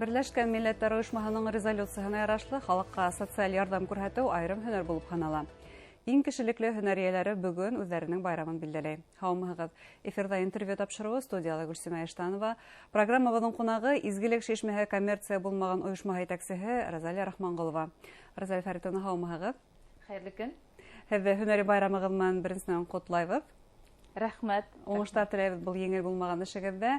Берләшкән Милләттәр Ойошмаһының резолюцияһына ярашлы халыҡҡа социаль ярҙам күрһәтеү айырым һөнәр булып һанала. Иң кешелекле һөнәр эйәләре бөгөн үҙҙәренең байрамын билдәләй. Һаумыһығыҙ! Эфирҙа интервью тапшырыуы, студияла Гөлсимә Иштанова. Программабыҙҙың ҡунағы Изгелек шишмәһе коммерция булмаған ойошмаһы етәксеһе Розалия Рахманғолова. Розалия Фәритовна, һаумыһығыҙ! Хәйерле көн! Һеҙҙе һөнәри байрамығыҙ менән беренсенән ҡотлайбыҙ. Рәхмәт. Уңыштар теләйбеҙ был еңел булмаған эшегеҙҙә.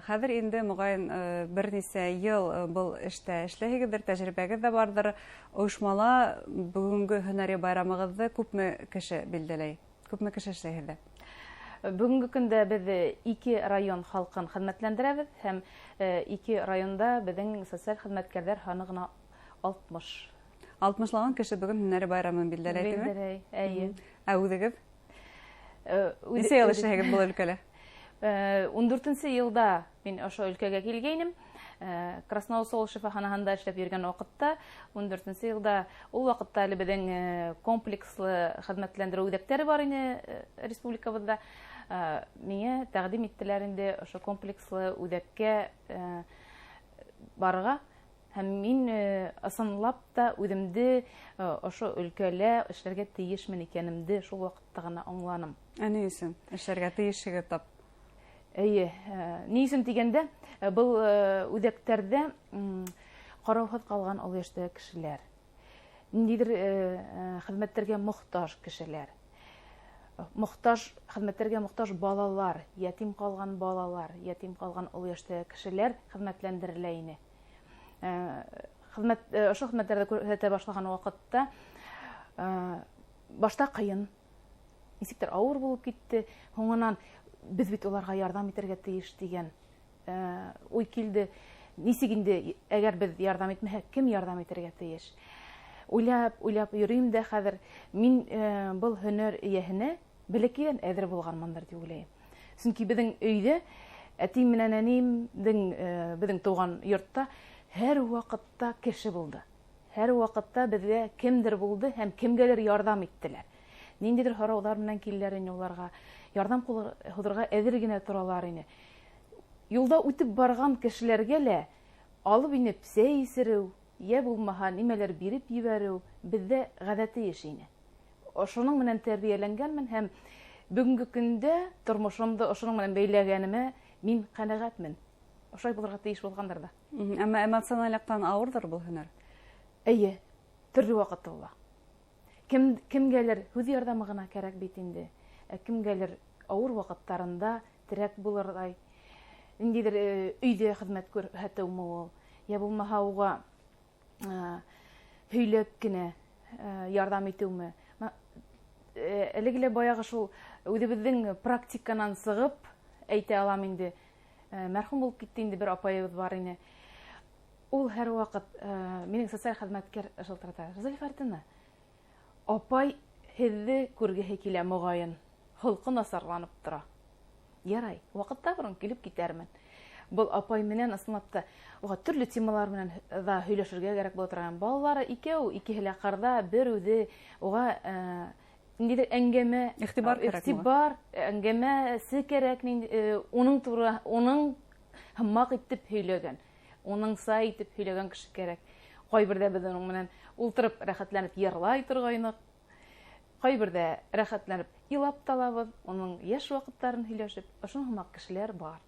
Хәҙер инде моғайын бер нисә йыл был эштә эшләйһегеҙҙер, тәжрибәгеҙ ҙә барҙыр. Ойошмала бөгөнгө һөнәри байрамығыҙҙы күпме кеше билдәләй? Күпме кеше эшләй һеҙҙә? Бөгөнгө көндә беҙ 2 район халҡын хеҙмәтләндерәбеҙ һәм 2 районда беҙҙең социаль хеҙмәткәрҙәр һаны ғына 60. 60лаған кеше бөгөн һөнәри байрамын билдәләй, тиме? Билдәләй, эйе. Ә үҙегеҙ? Нисә йыл эшләйһегеҙ был өлкәлә? 14-нсе йылда мин ошо өлкәгә килгәйнем. Красноусол шифаханаһында эшләп йөрөгән ваҡытта, 14-нсе йылда, ул ваҡытта әле беҙҙең комплекслы хеҙмәтләндереү үҙәктәре бар ине республикабыҙҙа. Миңә тәҡдим иттеләр инде ошо комплекслы үҙәккә барырға. Һәм мин ысынлап та үҙемде ошо өлкәлә эшләргә тейешмен икәнемде шул ваҡытта ғына аңланым. Ә ни өсөн эшләргә тейешһегеҙ тап? Эйе, ни өсөн тигәндә, был үҙәктәрҙә ҡарауһыҙ ҡалған оло йәштәге кешеләр, ниндәйҙер хеҙмәттәргә мохтаж кешеләр, хеҙмәттәргә мохтаж балалар, ятим ҡалған балалар, ятим ҡалған оло йәштәге кешеләр хеҙмәтләндерелә ине. Ошо хеҙмәттәрҙе күрһәтә башлаған ваҡытта башта ҡыйын, нисектер ауыр булып китте. Һуңынан беҙ бит уларға ярҙам итергә тейеш тигән уй килде. Нисек инде, әгәр беҙ ярҙам итмәһәк, кем ярҙам итергә тейеш? Уйлап, уйлап йөрөйөм дә хәҙер мин был һөнәр эйәһенә бәләкәйҙән әҙер булғанмындыр тип уйлайым. Сөнки беҙҙең өйҙә әтием менән әнейемдең, беҙҙең тыуған йортта һәр ваҡытта кеше булды. Һәр ваҡытта беҙгә кемдер булды һәм кемгәлер ярҙам иттеләр. Ниндәйҙер һорауҙар менән килделәр ине уларға. Ярҙам ҡулы һуҙырға әҙер генә торалар ине. Юлда үтеп барған кешеләргә лә алып инеп сәй эсереү, йә булмаһа нимәлер биреп ебәреү беҙҙә ғәҙәти эш ине. Ошоноң менән тәрбиәләнгәнмен һәм бөгөнгө көндә тормошомдо ошоноң менән бәйләгәнемә мин ҡәнәғәтмен. Ошолай булырға тейеш булғандыр ҙа. Әммә эмоциональ яҡтан ауырҙыр был һөнәр? Эйе, төрлө ваҡытта була. Кемгәлер һүҙ ярҙамы ғына кәрәк бит инде. Ә кемгәлер ауыр ваҡыттарында терәк булырҙай, ниндәйҙер өйҙә хеҙмәт күрһәтеүме ул, йә булмаһа уға һөйләп кенә ярҙам итеүме. Әлеге лә баяғы шул үҙебеҙҙең практиканан сығып әйтә алам инде. Мәрхүм булып китте инде бер апайыбыҙ бар ине. Ул һәр ваҡыт минең социаль хеҙмәткәр шылтырата. Розалия Фәритовна, апай һеҙҙе күргеһе килә моғайын, холҡо насарланып тора. Ярай, ваҡытта борон килеп китәрмен. Был апай менән ысынлап та уға төрлө темалар менән ҙа һөйләшергә кәрәк була торған. Балалары икәү, икеһе лә ҡарҙа, бер үҙе уға ниндәйҙер әңгәмә, Иғтибар кәрәк була. Иғтибар, әңгәмәсе кәрәк, уның тура, уның һымаҡ итеп һөйләгән, уныңса итеп һөйләгән кеше кәрәк. Ҡайберҙә беҙ уның менән ултырып рәхәтләнеп йырлай торғайныҡ. Ҡайберҙә рәхәтләнеп илап та алабыҙ, уның йәш ваҡыттарын һөйләшеп, ошоно һымаҡ кешеләр бар.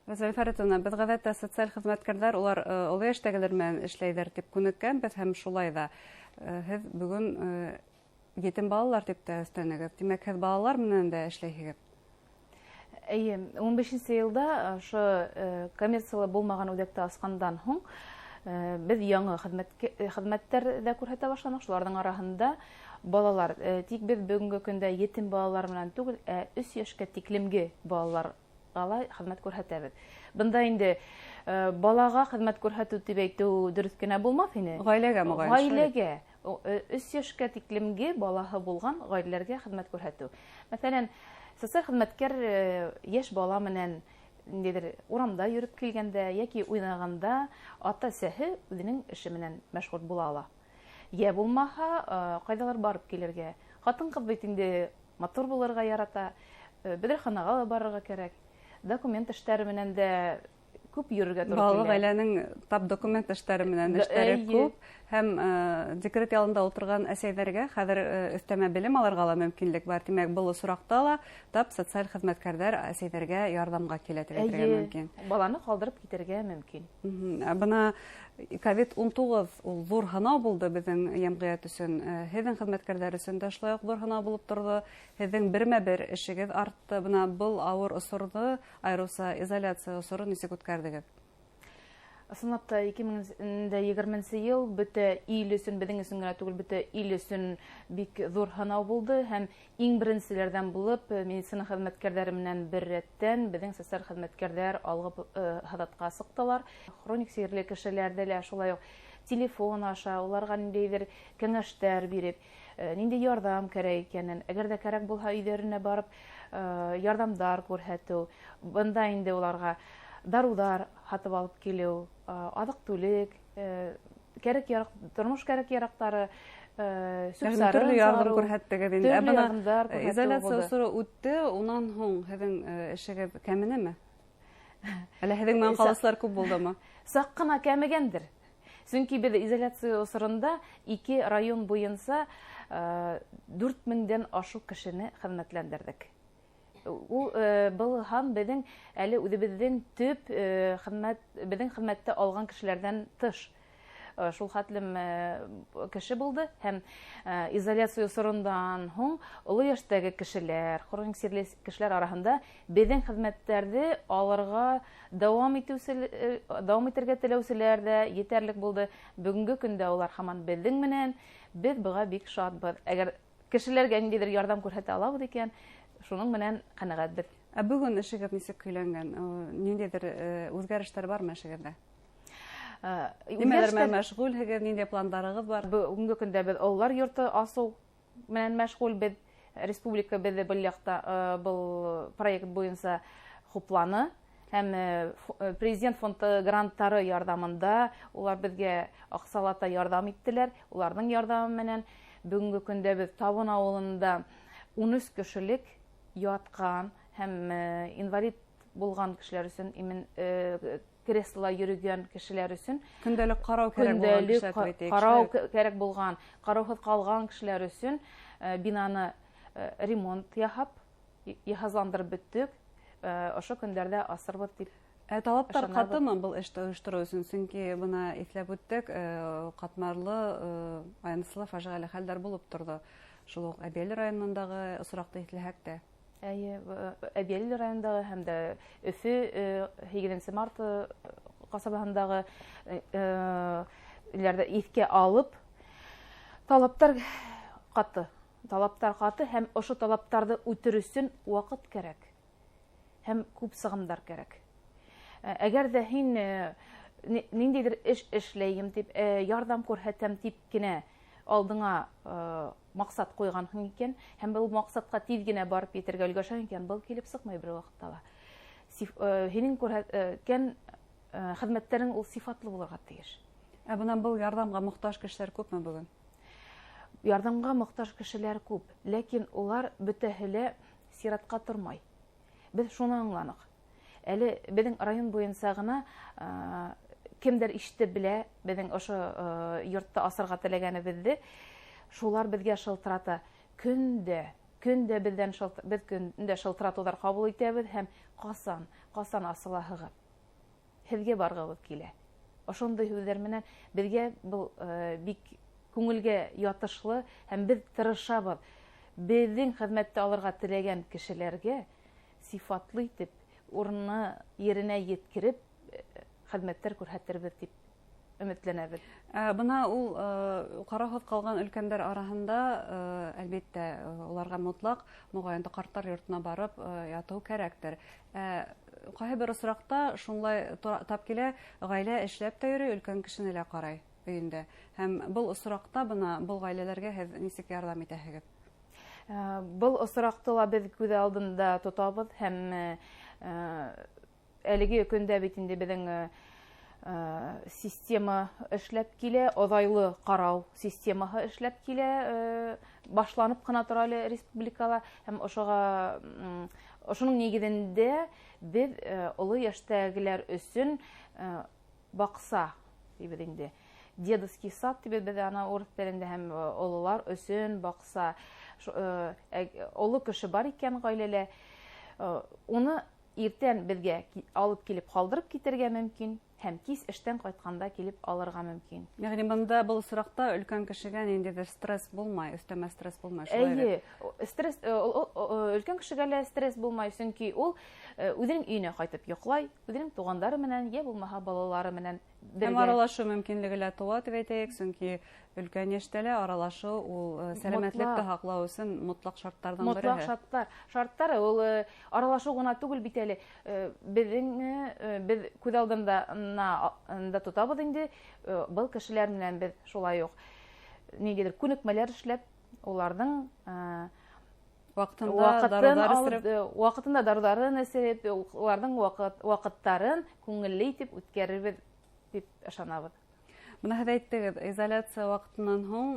Розалия Фәритовна, беҙ ғәҙәттә социаль хеҙмәткәрҙәр улар оло йәштәгеләр менән эшләйҙәр тип күнеккәнбеҙ һәм шулай ҙа һеҙ бөгөн етем балалар тип тә өҫтәнегеҙ. Тимәк, һеҙ балалар менән дә эшләйһегеҙ? Эйе, 15-нсе йылда ошо коммерциялы булмаған үҙәкте асҡандан һуң беҙ яңы хеҙмәттәр ҙә күрһәтә башланыҡ. Шуларҙың араһында балалар. Тик беҙ бөгөнгө көндә етем балалар менән түгел, ә 3 йәшкә тиклемге балаларға ла хеҙмәт күрһәтәбеҙ. Бында инде балаға хеҙмәт күрһәтеү тип әйтеү дөрөҫ кенә булмаҫ ине. Ғаиләгә моғайын, шулай. Ғаиләгә. 3 йәшкә тиклемге балаһы булған ғаиләләргә хеҙмәт күрһәтеү. Мәҫәлән, социаль хеҙмәткәр йәш бала менән ниндәйҙер урамда йөрөп килгәндә йәки уйнағанда ата-әсәһе үҙенең эше менән мәшғүл була ала. Йә булмаһа, ҡайҙалыр барып килергә. Ҡатын-ҡыҙ бит инде матур булырға ярата, бөҙрәханаға ла барырға кәрәк. Документ эштәре менән дә Күп йөрөргә тура килә. Балалы ғаиләнең тап документ эштәре менән эштәре күп, һәм декрет ялында ултырған әсәйҙәргә хәҙер өҫтәмә белем алырға ла мөмкинлек бар. Тимәк, был осраҡта ла тап социаль хеҙмәткәрҙәр әсәйҙәргә ярҙамға килә тип әйтергә мөмкин. Баланы ҡалдырып китергә мөмкин. Ә бына COVID-19 ул ҙур һынау булды беҙҙең йәмғиәт өсөн. Һеҙҙең хеҙмәткәрҙәр өсөн дә шулай уҡ ҙур һынау булып торҙо. Һеҙҙең бермә-бер эшегеҙ артты. Бына был ауыр осорҙо, айырыуса изоляция осорон нисек үткәрҙегеҙ? Ысынлап та, 2020 йыл бөтә ил өсөн, беҙҙең өсөн генә түгел, бөтә ил өсөн бик ҙур һынау булды. Һәм иң беренселәрҙән булып медицина хеҙмәткәрҙәре менән бер рәттән беҙҙең социаль хеҙмәткәрҙәр алғы һыҙатҡа сыҡтылар. Хроник сирле кешеләрҙе лә шулай уҡ телефон аша уларға ниндәйҙер кәңәштәр биреп, ниндәй ярҙам кәрәк икәнен, әгәр дә кәрәк булһа өйҙәренә барып ярҙамдар күрһәтеү, бында инде уларға дарыуҙар һатып алып килеү, аҙыҡ-түлек, кәрәк-яраҡ, тормош кәрәк-яраҡтары, сүп-сарын Төрлө ярҙам сығарыу, күрһәттегеҙ инде. төрлө Ә бына ярҙамдар күрһәтеү изоляция булды. осоро үтте, унан һуң һеҙҙең эшегеҙ кәменеме? Әллә һеҙҙең менән ҡалыусылар күп булдымы? Саҡ ҡына кәмегәндер. Сөнки беҙ изоляция осоронда 2 район буйынса дүрт меңдән ашыу кешене хеҙмәтләндерҙек. Ул был һан беҙҙең әле үҙебеҙҙең төп хеҙмәт, беҙҙең хеҙмәтте алған кешеләрҙән тыш. Шул хәтлем кеше булды һәм изоляция осорондан һуң оло йәштәге кешеләр, хроник сирле кешеләр араһында беҙҙең хеҙмәттәрҙе алырға дауам итергә теләүселәр дә етәрлек булды. Бөгөнгө көндә улар һаман беҙҙең менән, беҙ быға бик шатбыҙ. Әгәр кешеләргә ниндәйҙер ярҙам күрһәтә алабыҙ икән, шуның менән ҡәнәғәтбеҙ. Ә бөгөн эшегеҙ нисек көйләнгән? Ниндәйҙер үҙгәрештәр бармы эшегеҙҙә? Нимәләр менән мәшғүлһегеҙ, ниндәй пландарығыҙ бар? Бөгөнгө көндә беҙ ололар йорто асыу менән мәшғүлбеҙ. Республика беҙҙе был яҡта был проект буйынса хупланы һәм Президент фонды гранттары ярҙамында улар беҙгә аҡсалата ярҙам иттеләр. Уларҙың ярҙамы менән бөгөнгө көндә беҙ Табын ауылында ун өс кешелек ятҡан һәм инвалид булған кешеләр өсөн, имен креслола йөрөгән кешеләр өсөн көндәлек ҡарау кәрәк булған көндәлек кешеләр тип әйтәйек, ҡарау шулай уҡ. кәрәк булған, ҡарауһыҙ ҡалған кешеләр өсөн бинаны ремонт яһап, йыһазландырып бөттөк. Ошо көндәрҙә асырбыҙ тип Талаптар ышанабыҙ. ҡатымы был эште ойоштороу өсөн? Сөнки бына иҫләп үттек, ҡатмарлы, аяныслы, фажиғәле хәлдәр булып торҙо. Шул уҡ Әбйәлил районындағы осраҡты иҫләһәк тә. Әйе, Әбйәлил районындағы һәм дә Өфө һигеҙенсе март ҡасабаһындағы иләрҙе иҫкә алып, талаптар ҡаты. Талаптар ҡаты һәм ошо талаптарҙы үтер өсөн ваҡыт кәрәк һәм күп сығымдар кәрәк. Әгәр ҙә һин ниндәйҙер эш эшләйем тип, ярҙам күрһәтәм тип кенә алдыңа маҡсат ҡуйғанһың икән, һәм был маҡсатҡа тиҙ генә барып етергә өлгәшәһең икән, был килеп сыҡмай бер ваҡытта ла. Һинең күрһәткән хеҙмәттәрең ул сифатлы булырға тейеш. Ә бына был ярҙамға мохтаж кешеләр күпме бөгөн? Ярҙамға мохтаж кешеләр күп, ләкин улар бөтәһе лә сиратҡа тормай. Беҙ шуны аңланыҡ. Әле беҙҙең район буйынса ғына кемдер ишетеп белә беҙҙең ошо йортто асырға теләгәнебеҙҙе, шулар беҙгә шылтырата. Көндә, көндә беҙҙән шылт-, беҙ көндә шылтыратыуҙар ҡабул итәбеҙ һәм ҡасан асылаһығыҙ? Һеҙгә барғыбыҙ килә. Ошондай һүҙҙәр менән беҙгә был бик күңелгә ятышлы һәм беҙ тырышабыҙ. Беҙҙең хеҙмәтте алырға теләгән кешеләргә сифатлы итеп, урыны еренә еткереп хеҙмәттәр күрһәтербеҙ тип өмөтләнәбеҙ. Бына ул ҡарауһыҙ ҡалған өлкәндәр араһында, әлбиттә, уларға мотлаҡ моғайын ҡарттар йортона барып ятыу кәрәктер. Ҡайһы бер осраҡта шунлай тап килә, ғаилә эшләп тә йөрөй, өлкән кешене лә ҡарай өйөндә. Һәм был осраҡта бына был ғаиләләргә һеҙ нисек ярҙам итәһегеҙ? Был осраҡты ла беҙ күҙ алдында тотабыҙ һәм әлеге көндә бит инде беҙҙең система эшләп килә, оҙайлы ҡарау системаһы эшләп килә, башланып ҡына тора әле республикала, һәм ошоға Ошоноң нигеҙендә беҙ оло йәштәгеләр өсөн баҡса тибеҙ инде. Дедовский сад тибеҙ беҙ ана урыҫ телендә, һәм ололар өсөн баҡса. Оло кеше бар икән ғаиләлә, уны иртән беҙгә алып килеп ҡалдырып китергә мөмкин, һәм кис эштән ҡайтҡанда килеп алырға мөмкин. Йәғни бында был осраҡта өлкән кешегә ниндәйҙер стресс булмай, өҫтәмә стресс булмай, шулай бит? Эйе, стресс, өлкән кешегә лә стресс булмай, сөнки ул үҙенең өйөнә ҡайтып йоҡлай, үҙенең туғандары менән, йә булмаһа балалары менән бергә. Һәм аралашыу мөмкинлеге лә тыуа, тип әйтәйек, сөнки өлкән йәштә лә аралашыу ул сәләмәтлекте һаҡлау өсөн мотлаҡ шарттарҙың Мотлаҡ береһе. шарттары ул аралашыу ғына түгел бит әле. Беҙ күҙ алдында да тотабыҙ инде, был кешеләр менән беҙ шулай уҡ ниндәйҙер күнекмәләр эшләп, уларҙың Ваҡытында ваҡытын дарыуҙар алып, эсереп. Ваҡытында дарыуҙарын эсереп, уларҙың ваҡыттарын күңелле итеп үткәрербеҙ тип ышанабыҙ. Бына һеҙ әйттегеҙ, изоляция ваҡытынан һуң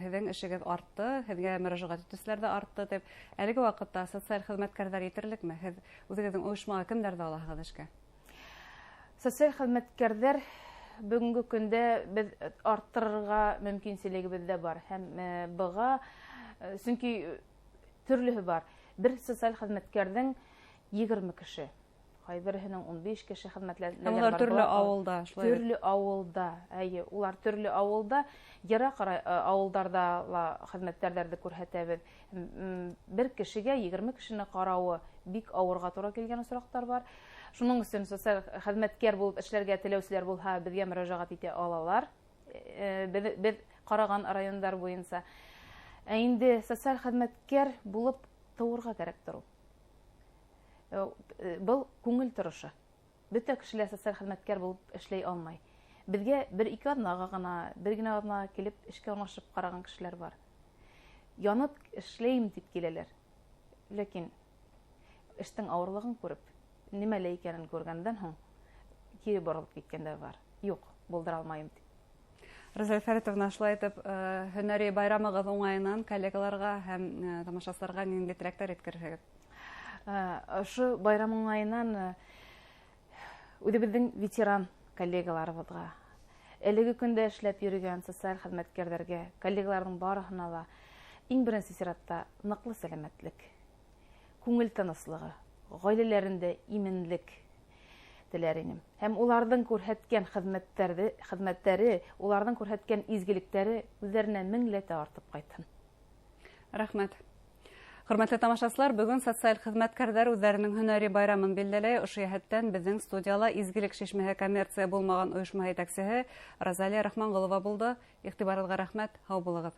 һеҙҙең эшегеҙ артты, һеҙгә мөрәжәғәт итеүселәр ҙә артты тип. Әлеге ваҡытта социаль хеҙмәткәрҙәр етерлекме? Һеҙ үҙегеҙҙең ойошмаға кемдәрҙе алаһығыҙ эшкә? Социаль хеҙмәткәрҙәр бөгөнгө көндә беҙ арттырырға мөмкинселегебеҙ ҙә бар. Һәм быға, сөнки төрлөһө бар. Бер социаль хеҙмәткәрҙең 20 кеше, ҡайберһенең 15 кеше хеҙмәтләгән Һәм улар бар. төрлө Былар ауылда, шулай бит? Төрлө ауылда, әйе, улар төрлө ауылда, йыраҡ ауылдарҙа ла хеҙмәттәрҙе күрһәтәбеҙ. Бер кешегә 20 кешене ҡарауы бик ауырға тура килгән осраҡтар бар. Шуның өсөн социаль хеҙмәткәр булып эшләргә теләүселәр булһа, беҙгә мөрәжәғәт итә алалар. Беҙ ҡараған райондар буйынса. Ә инде социаль хеҙмәткәр булып тыуырға кәрәк тороу. Был күңел торошо. Бөтә кешеләр социаль хеҙмәткәр булып эшләй алмай. Беҙгә бер-ике аҙнаға ғына, бер генә аҙнаға килеп эшкә урынлашып ҡараған кешеләр бар. Янып эшләйем тип киләләр. Ләкин эштең ауырлығын күреп, нимәлә икәнен күргәндән һуң кире боролоп киткәндәр бар. Юҡ, булдыра алмайым тип. Розалия Фәритовна, шулай итеп, һөнәри байрамығыҙ уңайынан коллегаларға һәм тамашасыларға ниндәй теләктәр еткерерһегеҙ? Ошо байрам уңайынан үҙебеҙҙең ветеран коллегаларыбыҙға, әлеге көндә эшләп йөрөгән социаль хеҙмәткәрҙәргә, коллегаларҙың барыһына ла иң беренсе сиратта ныҡлы сәләмәтлек, күңел тыныслығы, ғаиләләрендә именлек теләр инем. Һәм уларҙың күрһәткән хеҙмәттәре, уларҙың күрһәткән изгелектәре үҙҙәренә меңләтә артып ҡайтһын. Рәхмәт. Хөрмәтле тамашасылар, бөгөн социаль хеҙмәткәрҙәр үҙҙәренең һөнәри байрамын билдәләй. Ошо йәһәттән беҙҙең студияла Изгелек шишмәһе коммерция булмаған ойошма етәксеһе Розалия Рахманғолова булды. Иғтибарығыҙға рәхмәт, һау булығыҙ.